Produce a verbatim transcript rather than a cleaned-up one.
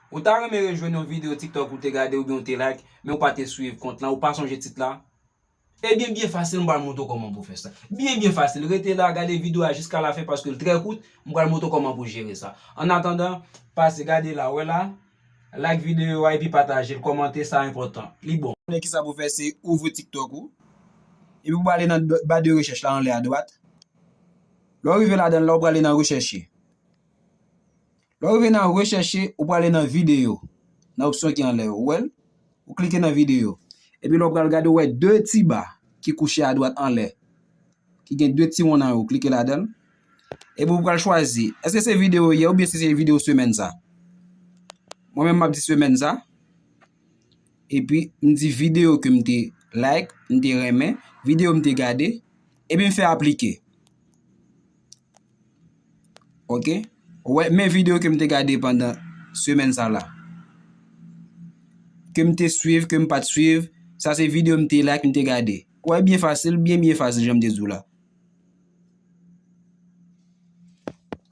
Ou ta renmen rejwenn yon videyo TikTok ou te gade oubyen ou te like, men ou pa te swiv kont lan, ou pa sonje tit la? Ebyen, byen fasil, m pral montre w kòman pou w fè sa. Byen, byen fasil. Rete la, gade videyo a jiska lafen paske l trè kout. M pral montre w kòman pou w jere sa. Annatandan, pase gade la, w wè la, like videyo a epi pataje l, kòmante, sa enpòtan. Li bon. Konnen kisa pou w fè, se ouvri TikTok ou. Epi w prale nan ba de rechèch la anlè adwat. Lè w rive ladan l la, w prale nan rechèche. Lè w rive nan rechèche, ou prale nan videyo. Nan opsyon ki anlè yo, ou wè l? Ou klike nan videyo. Epi lè w pral gade, ou wè de ti ba ki kouche adwat anlè. Ki gen de ti won nan yo, ou klike ladan l. Epi ou pral chwazi, èske se videyo yè oubyen se se videyo semèn sa? Mwen menm m ap di semèn sa. Epi m di videyo ke m te like, m te renmen, videyo m te gade, epi m fè aplike. Ok? Ou wè, men videyo ke m te gade pandan semèn sa la. Ke m te swiv, ke m pa t swiv, sa se videyo m te like, m te gade. Ou wè, byen fasil, byen, byen fasil, jan m te di w la.